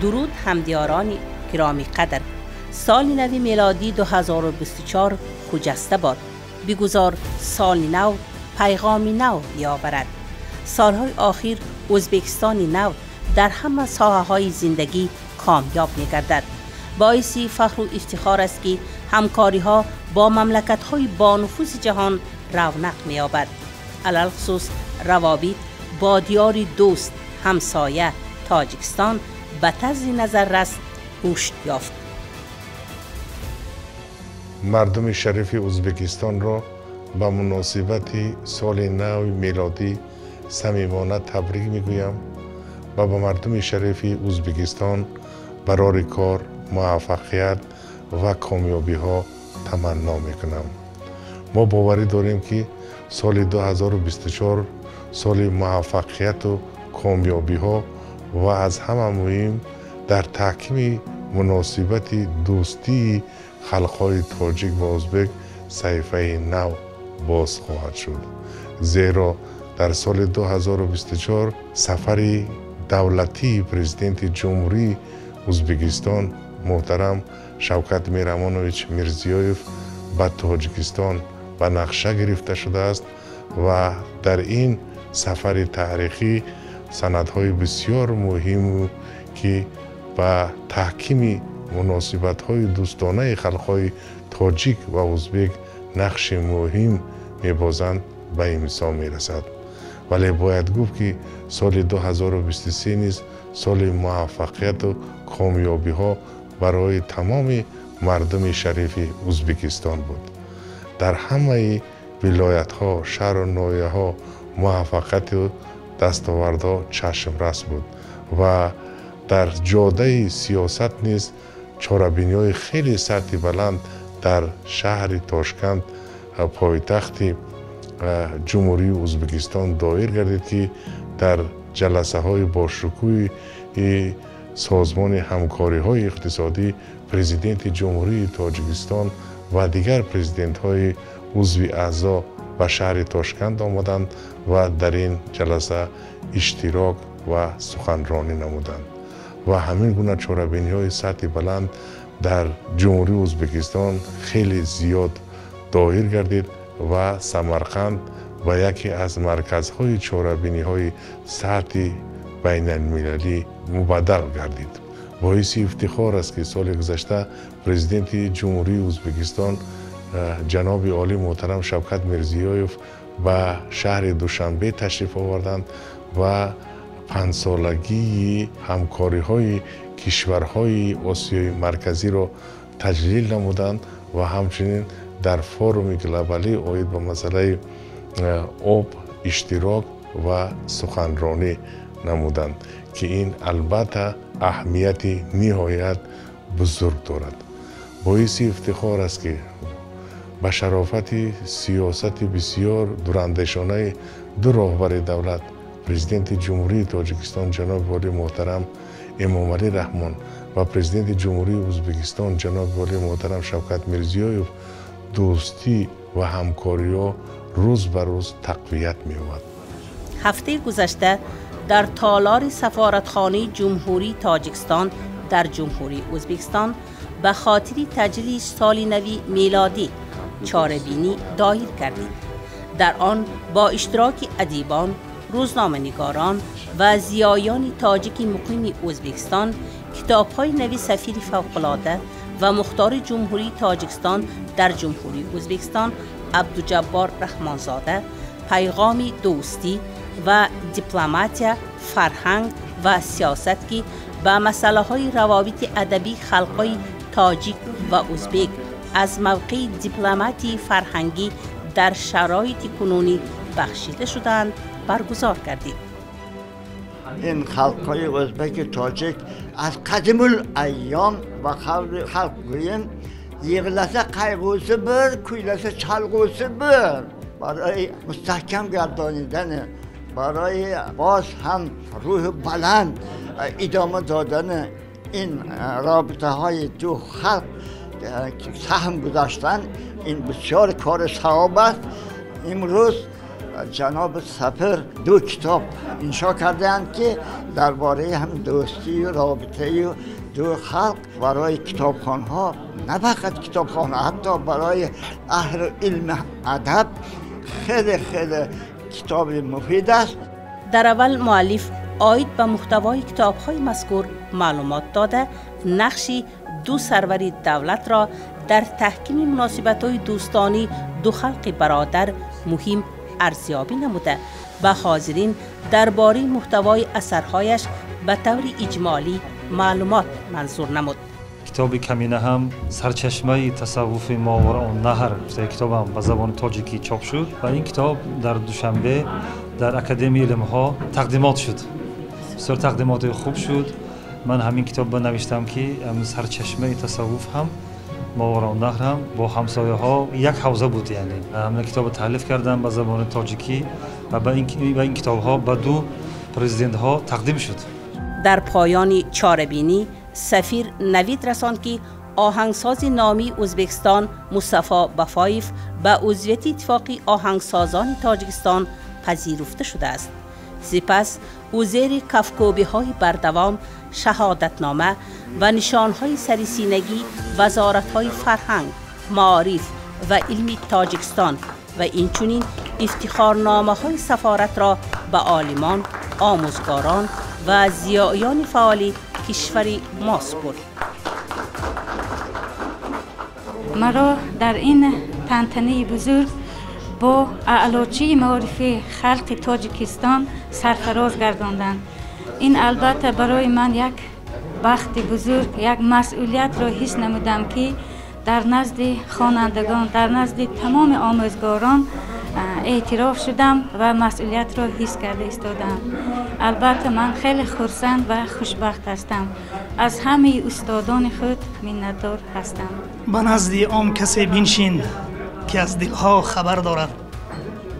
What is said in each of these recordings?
Дуруд, ҳамдиёрони гиромӣ қадр. Соли нави мелодӣ 2024 хуҷаста бод. Бигузор соли нав пайғоми нав биёварад. Солҳои охир Ӯзбекистони нав дар ҳама соҳаҳои зиндагӣ комёб мегардад. Боиси фахру ифтихор аст, ки ҳамкориҳо бо мамлакатҳои бонуфузи ҷаҳон равнақ меёбад. Алалхусус равобит бо диёри дӯст, ҳамсоя Тоҷикистон ба тарзи назаррас рушд ёфт. Мардуми шарифи Ӯзбекистонро ба муносибати соли нави мелодӣ самимона табрик мегӯям ва ба мардуми шарифи Ӯзбекистон барори кор, муваффақият ва комёбиҳо таманно мекунам. Мо боварӣ дорем, ки соли 2024 соли муваффақияту комёбиҳо ва аз ҳама муҳим дар таҳкими муносибати дӯстии халқҳои тоҷик ва ӯзбек саҳифаи нав боз хоҳад шуд. Зеро дар соли 2024 сафари давлатии президенти Ҷумҳурии Ӯзбекистон муҳтарам Шавкат Мирамонович Мирзиёев ба Тоҷикистон ба нақша гирифта шудааст ва дар ин сафари таърихӣ санадҳои бисёр муҳиму, ки ба таҳкими муносибатҳои дӯстонаи халқҳои тоҷик ва ӯзбек нақши муҳим мебозанд, ба имзо мерасад. Вале бояд гуфт, ки соли 2023 низ соли муваффақияту комёбиҳо барои тамоми мардуми шарифи Ӯзбекистон буд. Дар ҳамаи вилоятҳо, шаҳру ноҳияҳо муваффақияту дастовардҳо чашмрас буд ва дар ҷодаи сиёсат низ чорабиниҳои хеле сатҳи баланд дар шаҳри Тошканд, пойтахти Ҷумҳурии Ӯзбекистон, доир гардид, ки дар ҷаласаҳои бошукӯҳи Созмони ҳамкориҳои иқтисодӣ президенти Ҷумҳурии Тоҷикистон ва дигар президентҳои узви аъзо ба шаҳри Тошканд омаданд ва дар ин ҷаласа иштирок ва суханронӣ намуданд. Ва ҳамин гуна чорабиниҳои сатҳи баланд дар Ҷумҳурии Ӯзбекистон хеле зиёд доир гардид ва Самарқанд ба яке аз марказҳои чорабиниҳои сатҳи байналмилалӣ мубаддал гардид. Боиси ифтихор аст, ки соли гузашта президенти Ҷумҳурии Ӯзбекистон ҷаноби олӣ муҳтарам Шавкат Мирзиёев ба шаҳри Душанбе ташриф оварданд ва панҷсолагии ҳамкориҳои кишварҳои Осиёи Марказиро таҷлил намуданд ва ҳамчунин дар форуми глобалӣ оид ба масъалаи об иштирок ва суханронӣ намуданд, ки ин албатта аҳамияти ниҳоят бузург дорад. Боиси ифтихор аст, ки ба шарофати сиёсати бисёр дурандешонаи ду роҳбари давлат, президенти Ҷумҳурии Тоҷикистон ҷаноби олӣ муҳтарам Эмомалӣ Раҳмон ва президенти Ҷумҳурии Ӯзбекистон ҷаноби олӣ муҳтарам Шавкат Мирзиёев, дӯстӣ ва ҳамкориҳо рӯз ба рӯз тақвият меёбад. Ҳафтаи гузашта дар толори сафоратхонаи Ҷумҳурии Тоҷикистон дар Ҷумҳурии Ӯзбекистон ба хотири таҷлили соли нави мелодӣ чорабинӣ доир гардид. Дар он бо иштироки адибон, рӯзноманигорон ва зиёёни тоҷики муқими Ӯзбекистон китобҳои нави сафири фавқулода ва мухтори Ҷумҳурии Тоҷикистон дар Ҷумҳурии Ӯзбекистон Абдуҷаббор Раҳмонзода «Пайғоми дӯстӣ» ва «Дипломатия, фарҳанг ва сиёсат», ки ба масъалаҳои равобити адабии халқҳои тоҷик ва ӯзбек аз мавқеи дипломатии фарҳангӣ дар шароити кунунӣ бахшида шудаанд, баргузор гардид. Ин халқҳои ӯзбеки тоҷик аз қадимул-айём, ба қавли халқ гӯем, yig'lasa qayg'usi bir, kuylasa chalg'usi bir. Барои мустаҳкам гардонидани, барои боз ҳам рӯҳи баланд идома додани ин робитаҳои ду халқ саҳм гузоштан, ин бисёр кори савоб аст. Имрӯз جناب سفر دو کتاب انشا کردند که درباره هم دوستی و رابطه و دو خلق برای کتابخانه‌ها، نه فقط کتابخانه، حتی برای اهل علم ادب خیلی خیلی کتاب مفید است. در اول مؤلف عاید به محتوای کتاب‌های مذکور معلومات داده، نقش دو سروری دولت را در تحکیم مناسبت‌های دوستانی دو خلق برادر مهم ارزیابی نموده و حاضرین درباره محتوای اثرهایش به طور اجمالی معلومات منظور نمود. کتاب کمینه هم سرچشمه تصوف ماوراءالنهر کتاب هم به زبان تاجیکی چاپ شد و این کتاب در دوشنبه در اکادمی علم‌ها تقدیمات شد. بسیار تقدیمات خوب شد. من همین کتاب نوشتم که سرچشمه تصوف هم ماوراءالنهر هم با همسایه ها یک حوزه بود، یعنی همین کتاب تالیف کردم به زبان تاجیکی و به این کتاب ها به دو پرزیدنت ها تقدیم شد. در پایان چاربینی سفیر نوید رساند که آهنگساز نامی ازبکستان مصطفی بفایف به عضویت اتفاقی آهنگسازان تاجیکستان پذیرفته شده است. سپس او زیر کفکوبی های بردوام، شهادتنامه و نشانهای سریسینگی وزارت های فرهنگ، معارف و علم تاجیکستان و اینچنین افتخارنامه های سفارت را به عالمان، آموزگاران و زیایان فعال کشور ما سپرد. مرا در این تنتنه بزرگ با اعلاچی معارف خلق تاجیکستان سرفراز گرداندند. این البته برای من یک بخت بزرگ، یک مسئولیت را حس نمودم که در نزد خوانندگان، در نزد تمام آموزگاران اعتراف شدم و مسئولیت را حس کرده ایستادم. البته من خیلی خرسند و خوشبخت هستم. از همه استادان خود منتدار هستم. به نزد آن کسی بنشین که از دلها خبر دارد،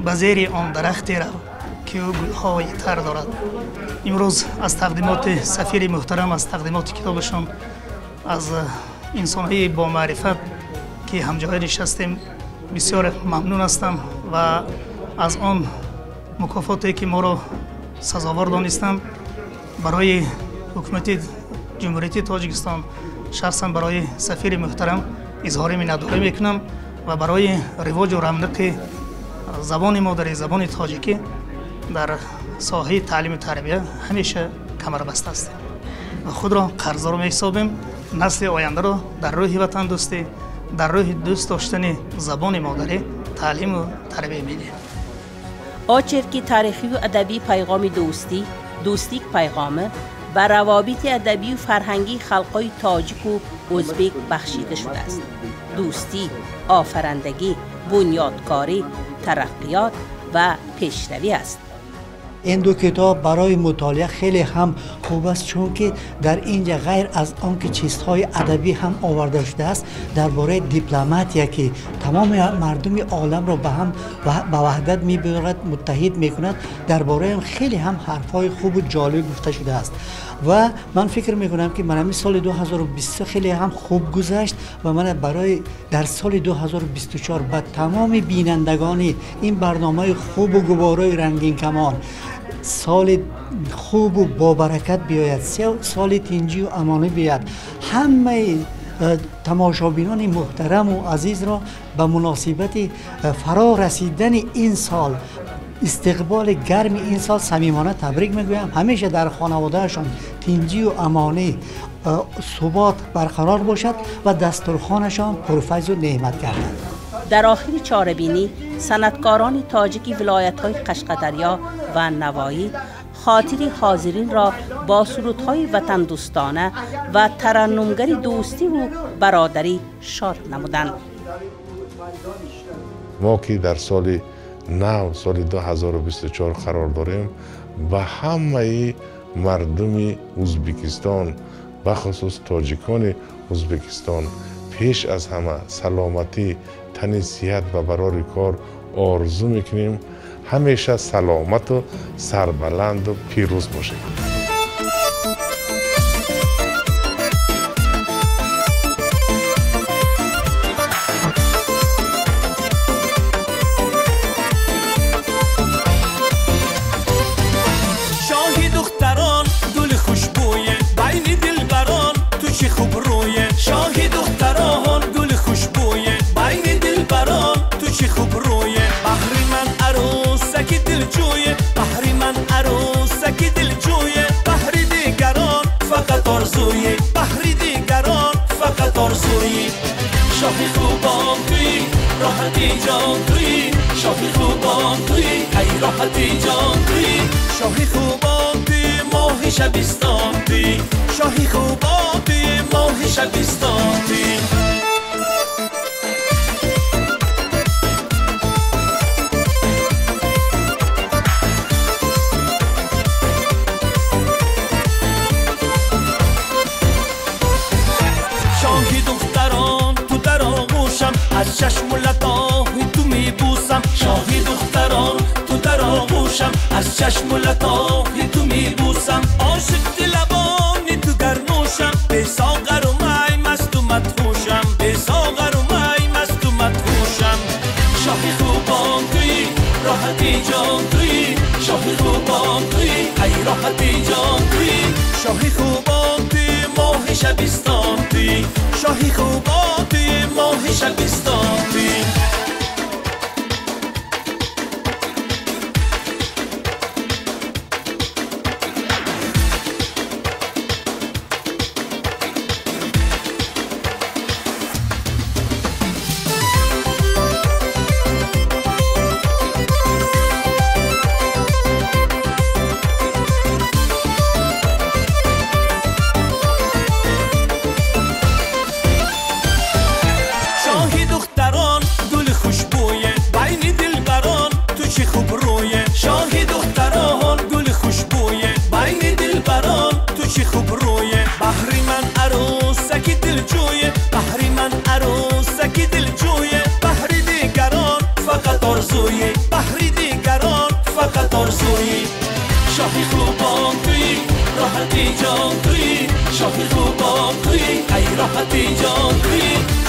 به زیر آن درختی رو که او گلهای تر دارد. امروز از تقدیمات سفیر محترم، از تقدیمات کتابشان، از انسانهای با معرفت که همجای نشستیم بسیار ممنون هستم و از آن مکافاتی که ما را سزاوار دانستم برای حکومت جمهوری تاجیکستان، شخصا برای سفیر محترم اظهار منتداری میکنم و برای رواج و رونق زبان مادری، زبان تاجیکی در ساحه تعلیم و تربیه همیشه کمربسته هستیم و خود را قرضدار میحسابیم. نسل آینده را در روح وطن دوستی، در روح دوست داشتن زبان مادری تعلیم و تربیه میدهیم. آچرکی تاریخی و ادبی پیغام دوستی، دوستی پیغام به روابط ادبی و فرهنگی خلقای تاجیک و ازبک بخشیده شده است. دوستی، آفرندگی، بنیادکاری، ترقیات و پیشروی است. این دو کتاب برای مطالعه خیلی هم خوب است، چون که در اینجا غیر از آن که چیزهای ادبی هم آورده شده است، درباره دیپلماتیا که تمام مردم عالم را به هم به وحدت میبرد، متحد میکند، درباره هم خیلی هم حرفهای خوب و جالب گفته شده است و من فکر میکنم که من همین سال 2023 خیلی هم خوب گذشت و من برای در سال 2024 به تمام بینندگان این برنامه خوب و گوارای رنگین کمان سال خوب و با برکت بیاید، سال تنجی و امانی بیاید. همه تماشابینان محترم و عزیز را به مناسبت فرا رسیدن این سال، استقبال گرم این سال صمیمانه تبریک میگویم. همیشه در خانوادهشان تنجی و امانی، ثبات برقرار باشد و دسترخوانشان پرفیض و نعمت گردد. در آخر چاربینی صنعتکاران تاجیکی ولایت‌های قشقدریا و نوایی خاطر حاضرین را با سرودهای وطن دوستانه و ترنمگر دوستی و برادری شاد نمودند. ما که در سال نو، سال 2024 قرار داریم، به همه مردم ازبکستان، بخصوص تاجیکان ازبکستان، پیش از همه سلامتی، تن صحت و برار کار آرزو میکنیم. همیشه سلامت و سربلند و پیروز باشید. شاهی خوبان توی راحتی جان توی شاهی خوبان توی ای راحتی جان توی شاهی خوبان توی ماهی شبستان توی شاهی خوبان توی ماهی شبستان توی. از چشم و لطاهی تو میبوسم شاهی دختران تو در آغوشم از چشم و لطاهی تو میبوسم عاشق دلبانی تو گرنوشم به ساغر و می مست و مدهوشم به ساغر و می مست و مدهوشم شاهی خوبان توی راحتی جان توی شاهی خوبان توی ای راحتی جان توی شاهی خوبان توی ماهی شبستان توی شاهی خوبان توی ماهی شبستان توی. شاهی خوبان توی راحتی جان توی شاهی خوبان توی ای راحتی جان توی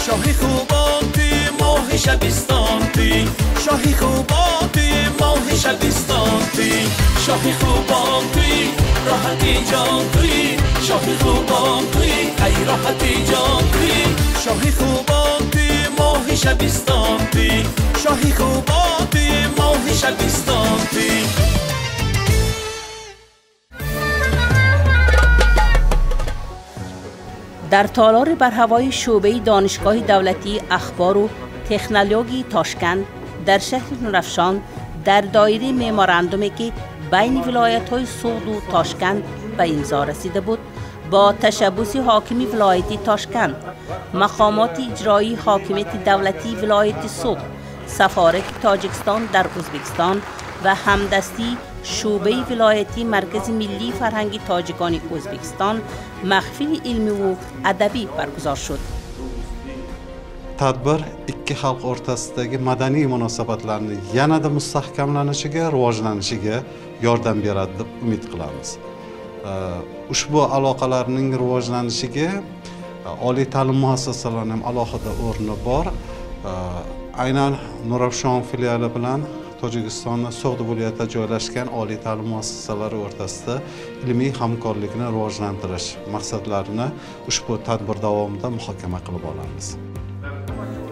شاهی خوبان توی ماهی شبستان توی شاهی خوبان توی ماهی شبستان توی شاهی خوبان توی راحتی جان توی شاهی خوبان توی ای راحتی جان توی شاهی خوبان توی ماهی شبستان توی شاهی خوبان توی ماهی شبستان توی. در تالار برهوای شعبه دانشگاه دولتی اخبار و تکنولوژی تاشکند در شهر نورافشان در دایره ممورندومی که بین ولایت‌های سغد و تاشکند به امضا رسیده بود با تشبث حاکم ولایت تاشکند، مقامات اجرایی حاکمیت دولتی ولایت سغد، سفارت تاجیکستان در ازبکستان و همدستی شعبه ولایتی مرکز ملی فرهنگی تاجیکان ازبکستان محفل علمی و ادبی برگزار شد. Tadbir ikki xalq o'rtasidagi madaniy munosabatlarni yanada mustahkamlanishiga, rivojlanishiga yordam beradi deb umid qilamiz. Ushbu aloqalarning rivojlanishiga oliy ta'lim muassasalarining ham alohida o'rni bor. Aynan Nurafshon filiali bilan Tojikistonning So'g'd viloyatida joylashgan oliy ta'lim muassasalari o'rtasida ilmiy hamkorlikni rivojlantirish maqsadlarini ushbu tadbir davomida muhokama qilib olamiz.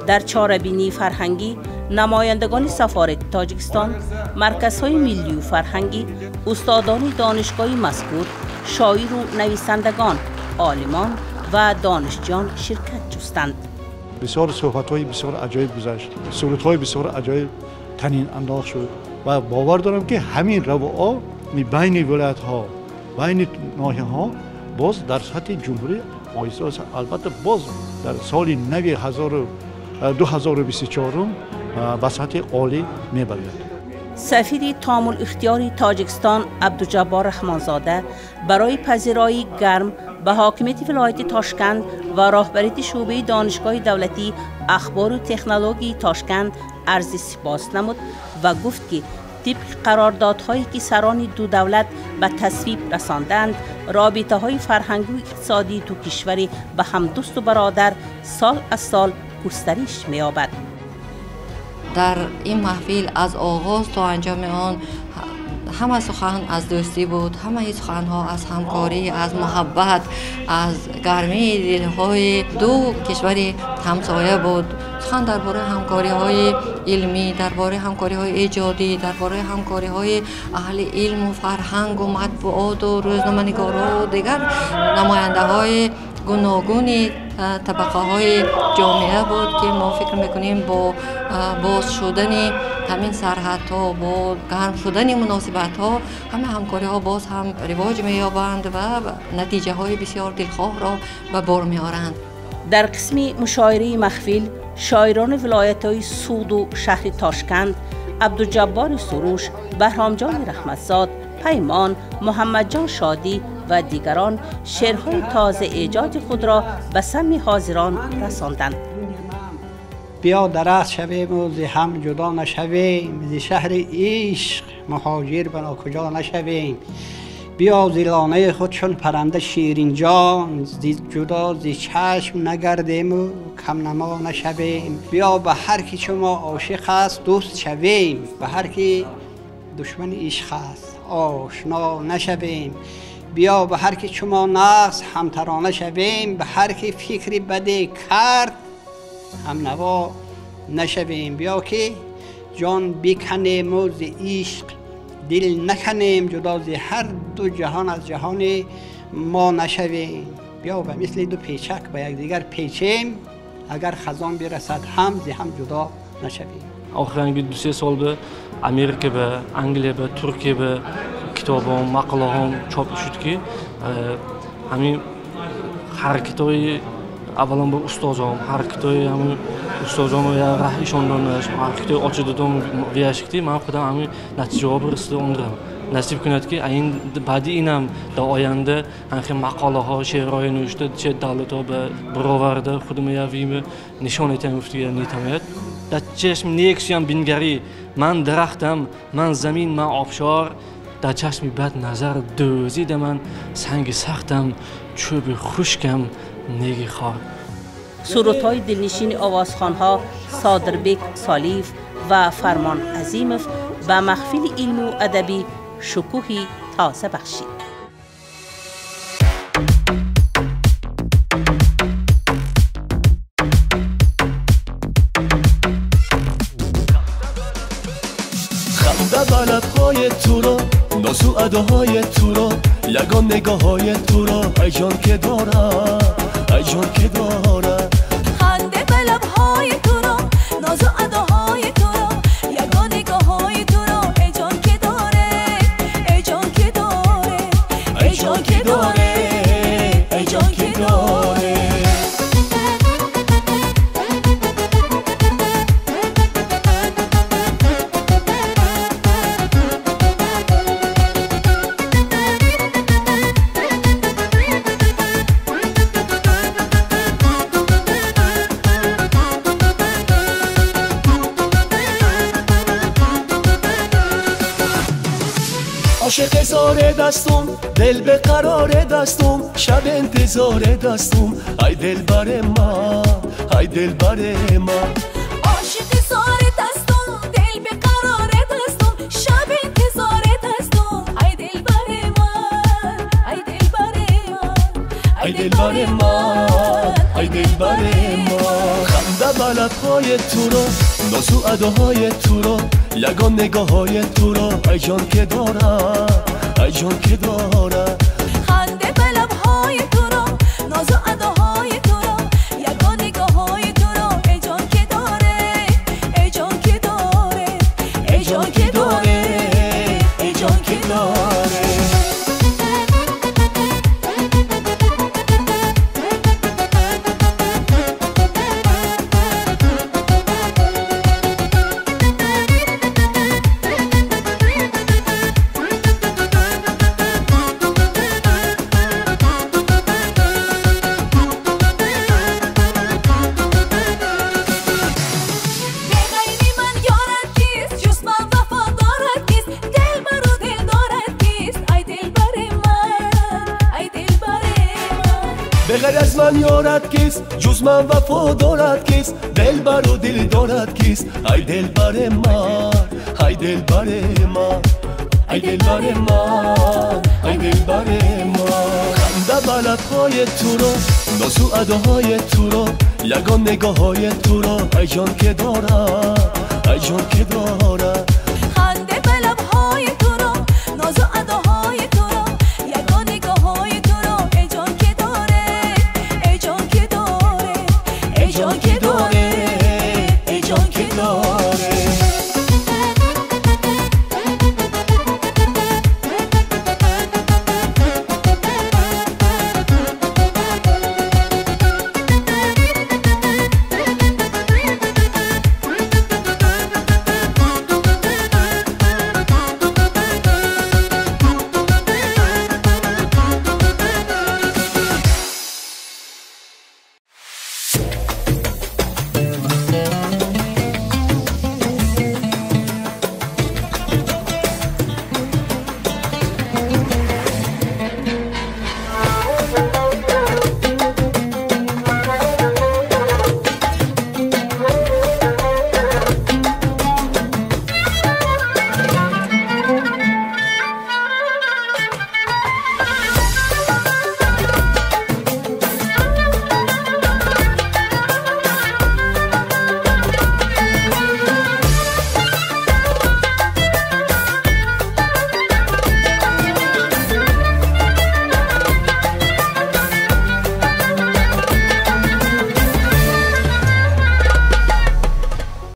در چاربینی فرهنگی نمایندگان سفارت تاجیکستان، مرکزهای ملی و فرهنگی، استادان دانشگاه مذکور، شاعر و نویسندگان، عالمان و دانشجویان شرکت جستند. بسیار صحبت‌های بسیار عجایب گذشت، صورت‌های بسیار عجایب تنین انداخت شد و باور دارم که همین روابط بین ولایت‌ها، بین ناحیه‌ها باز در سطح جمهوری آیساس البته باز در سال نو 2024 به سطح عالی میبرد. سفیر تام الاختیار تاجیکستان عبدالجبار رحمانزاده برای پذیرایی گرم به حاکمیت ولایت تاشکند و راهبری شعبه دانشگاه دولتی اخبار و تکنولوژی تاشکند عرض سپاس نمود و گفت که طبق قراردادهایی که سران دو دولت به تصویب رساندند، رابطه های فرهنگی و اقتصادی دو کشور به هم دوست و برادر سال از سال گسترش می‌یابد. در این محفل از آغاز تا انجام آن همه سخن از دوستی بود، همه سخنها از همکاری، از محبت، از گرمی دلهای دو کشور همسایه بود. سخن درباره همکاری‌های илмӣ, дар бораи ҳамкориҳои эҷодӣ, дар бораи ҳамкориҳои аҳли илму фарҳангу матбуоту рӯзноманигору дигар намояндаҳои гуногуни табақаҳои ҷомеа буд, ки мо фикр мекунем бо боз шудани ҳамин сарҳадҳо, бо гарм шудани муносибатҳо ҳама ҳамкориҳо боз ҳам ривоҷ меёбанд ва натиҷаҳои бисёр дилхоҳро ба бор меоранд. Дар қисми мушоираи маҳфил шоирони вилоятҳои Суғду шаҳри Тошканд Абдуҷаббори Суруш, Баҳромҷони Раҳматзод, Паймон, Муҳаммадҷон Шодӣ ва дигарон шеърҳои тоза эҷоди худро ба самъи ҳозирон расонданд. Биё дарахт шавем зи ҳам ҷудо нашавем, зи шаҳри ишқ муҳоҷир ба нокуҷо нашавем. Биё зи лонаи худ чун паранда ширинҷон, зи ҷудо зи чашм нагардему камнамо нашавем. Биё ба ҳар ки чу мо ошиқ аст дӯст шавем, ба ҳар ки душмани ишқ аст ошно нашавем. Биё ба ҳар ки чу мо нағз ҳамтарона шавем, ба ҳар ки фикри баде кард ҳамнаво нашавем. Биё ки ҷон биканему зи ишқ дил наканем, ҷудо зи ҳар ду ҷаҳон аз ҷаҳони мо нашавем. Биё ба мисли ду печак ба якдигар печем, агар хазон бирасад ҳам зи ҳам ҷудо нашавем. Охиранги 2-3 сол ба Америка ба Англия ба Туркия ба китобом, мақолаҳом чоп шуд, ки ҳамин ҳаракатҳои аввалан ба устозом, ҳаракатҳои ҳамин устозом я раҳ ишондонаш, ҳаракатҳои оча додом вияшкти ман худам ҳамин натиҷаҳо бирасида ондирам. Насиб кунад, ки ин баъди инам дар оянда ҳамин мақолаҳо, шеърҳои навишта чӣ давлатҳо ба бароварда худам я вима нишон этам гуфтига нитамояд. Дар чашм нек суям бингарӣ, ман дарахтам, ман замин, ман обшор, дар чашми бад назар дӯзида ман санги сахтам, чӯби хушкам, неги хор. Сурудҳои дилнишини овозхонҳо Содирбек Солиев ва Фармон Азимов ба маҳфили илму адабӣ шукӯҳи тоза бахшид. Ханда ба лабҳои туро, нозу адоҳои туро, ягон нигоҳҳои туро, ай ҷон ки дора, ай ҷон ки дора. Ханде ба лабҳои туро, нозу адоҳои туро, ягон нигоҳҳои туро, эй ҷон ки доре, эй ҷон ки доре, эй ҷон ки доре, эй ҷон ки доре. عاشق زار دستم، دل به قرار دستم، شب انتظار دستم، ای دلبر ما، ای دلبر ما. عاشق زار دستم، دل به قرار دستم، شب انتظار دستم، ای دلبر ما، ای دلبر ما، ای دلبر ما، ای دلبر ما. خنده به لب‌های تو رو، ناز و اداهای تو رو، ягон нигоҳҳои туро, ай ҷон ки дора, ай ҷон ки дора. Ханде ба лабҳои туро, нозу адоҳои туро, ягон нигоҳҳои туро, эй ҷон ки доре, эй ҷон ки доре, эй ҷон ки доре, эй ҷон ки дора. بغیر از من یارد کیست، جز من وفا دارد کیست، دلبر و دل دارد کیست، ای دلبر من، ای دلبر من، ای دلبر من، ای دلبر من. خنده به لب‌های تو رو، ناز و اداهای تو رو، یگان نگاه‌های تو رو، ای جان که دارم، Ай ҷон ки дорад.